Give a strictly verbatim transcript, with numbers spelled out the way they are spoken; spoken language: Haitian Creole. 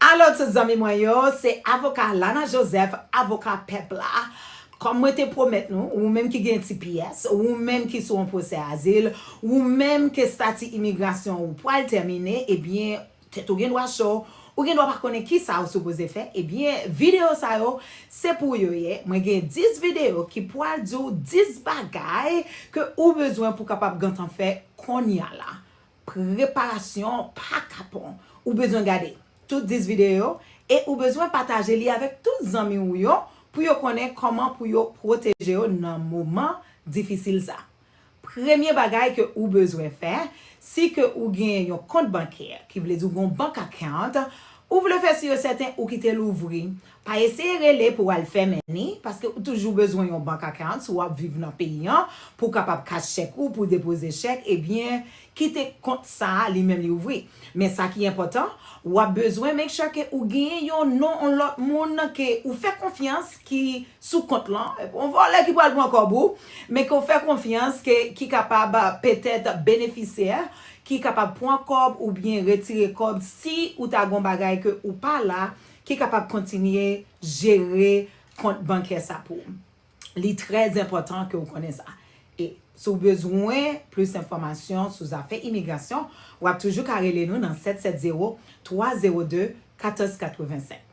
Alo tout zanmi mwen yo, se avoka Lana Joseph, avoka pèp la. Kòm mwen te pwomèt nou, ou menm ki gen T P S, ou menm ki sou yon pwosè azil, ou menm ke estati imigrasyon ou pwal tèmine, ebyen, tèt ou gen dwa cho, ou gen dwa pa konnen kisa ou sipoze fè, ebyen, videyo sa yo, se pou yo ye. Mwen gen dis videyo ki pwal di w dis bagay ke ou bezwen pou kapab gentan fè kounye a la. Preparasyon pa kapon. Ou bezwen gade tout dis videyo e ou bezwen pataje li avèk tout zanmi ou yo pou yo konnen kòman pou yo pwoteje yo nan moman difisil sa. Premye bagay ke ou bezwen fè, si ke ou gen yon kont bankè, ki vle di ou gen yon bank account, ou vle fè si yo sèten ou kite l ouvri. Pa eseye rele pou w al fèmen ni, paske ou toujou bezwen yon bank account si w ap viv nan peyi an, pou w kapab kach chèk ou, pou w depoze chèk, ebyen, kite kont sa a li menm li ouvri. Men sa ki enpòtan, w ap bezwen make sure ke ou genyen yon non yon lòt moun ke ou fè konfyans ki sou kont lan. Yon vòlè ki pral pran kòb ou, men ke w fè konfyans ke ki kapab petèt benefisyè, ki kapab pran kòb oubyen retire kòb si ou ta gon bagay ke ou pa la, ki kapab kontinye jere kont bankè sa pou ou. Li trè enpòtan ke w konnen sa. E si w bezwen plis enfòmasyon sou zafè imigrasyon, w ap toujou ka rele nou nan sèt sèt zewo, twa zewo de, katòz katrevensenk.